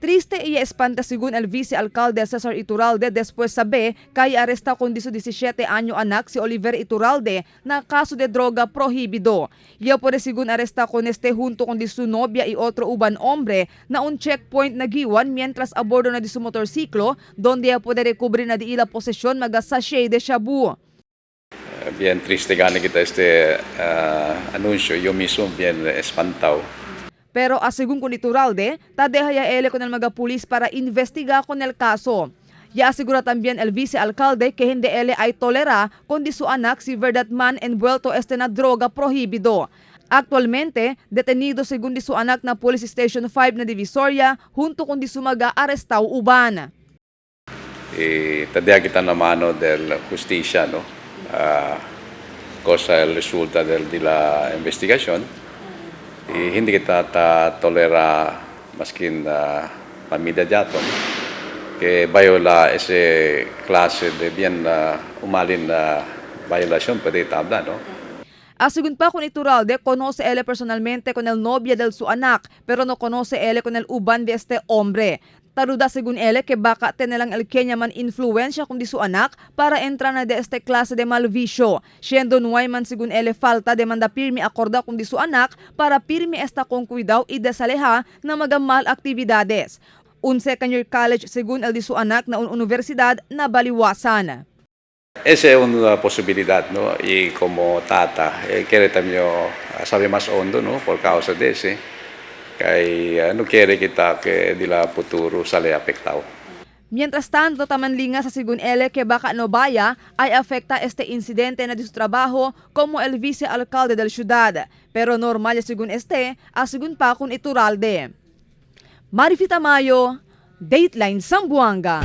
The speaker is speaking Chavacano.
Triste y espanta según el vicealcalde Cesar Iturralde después sabe kay aresta con di su 17 año anak si Oliver Iturralde na caso de droga prohibido. Ya puede según aresta con este junto con di su novia y otro uban hombre na un checkpoint na Guiuan mientras a bordo na di su motorciclo donde ya puede recubrir na di ila posesión maga sachet de shabu. Bien triste gani kita este anuncio. Yo mismo bien espantado. Pero a según con Iturralde, ta deja ya él con el mga pulis para investigar con el caso. Ya asegura también el vicealcalde que hindi él ay tolera con di su anak si verdad man envuelto este na droga prohibido. Actualmente, detenido según di su anak na Police Station 5 na Divisoria junto con di su mga arestado uban. Y ta deja kita na mano del justicia, no? Cosa el resulta de la investigación. Y hindi kita ta tolera maskin pamilya jaton que viola ese clase de bien umalin na violation pwede tabla, no? A según pa con Iturralde, conoce él personalmente con el novia del su anak, pero no conoce él con el uban de este hombre. Taruda según él que baka tenelang el Kenya man influencia con di su anak para entrar na de este clase de mal vicio. Siendo no hay man según él falta de manda pirmi acorda con di su anak para pirmi esta con cuidado y desaleja na mga mal actividades. Un second year college según el di su anak na un universidad na baliwasan. Esa es una posibilidad, ¿no? Y como tata, quiere también sabe más hondo, ¿no? Por causa de ese. Kay no quiere kita que di la futuro sale afectado. Mientras tanto, tamanlinga sa según él que baka no vaya ay afecta este incidente na de su trabajo como el vicealcalde del ciudad. Pero normal según este, asegun pa con Iturralde. Marifita Mayo, Dateline Zamboanga.